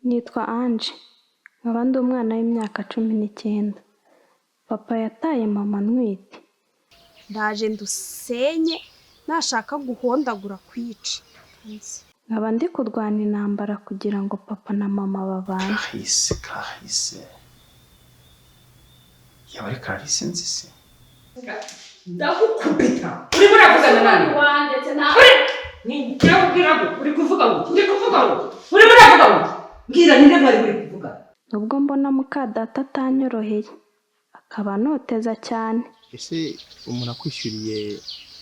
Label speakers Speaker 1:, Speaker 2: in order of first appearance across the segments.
Speaker 1: Nitwa Ange, nkaba ndi umwana w'imyaka 19. Papa yataye mama ntwite.
Speaker 2: Ndaje ndusenye, nashaka guhondagura kwica.
Speaker 1: Nkaba ndi kurwana intambara kugira ngo papa na mama babane.
Speaker 3: Clarisse, Clarisse, yaba ari Clarisse nzi se?
Speaker 4: Ndagukubita! Urimo uravugana nande? Ni kubwira ngo uri kuvuga ngo uri kuvuga ngo urimo uravuga ngo mbwira ninde mwari muri kuvuga?
Speaker 1: Nubwo mbona muka data atanyoroheye, akaba anoteza cyane.
Speaker 5: Ese umuntu akwishyuriye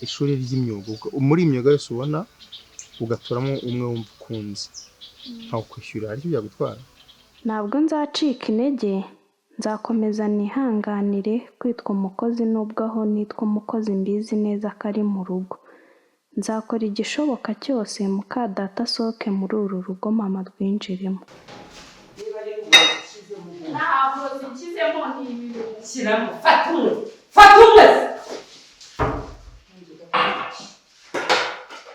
Speaker 5: ishuri ry'imyuga, muri imyuga yose ubona ugatoramo umwe wumva ukunze, nkawukwishyurira, hari icyo byagutwara?
Speaker 1: Ntabwo nzacika intege, nzakomeza nihanganire kwitwa umukozi nubwo aho nitwa umukozi mbizi neza ko ari mu rugo. Nzakora igishoboka cyose muka data asohoke muri uru rugo mama arwinjiremo.
Speaker 6: Ntabwo zikizemo, ni ibirungo.
Speaker 4: Shyiramo, fata umwe, fata umwe.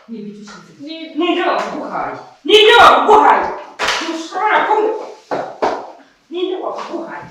Speaker 4: Ni ibiki ushyize? Ninde wakuguhaye? Ninde wakuguhaye? Ntushobora kunywa. Ninde wakuguhaye?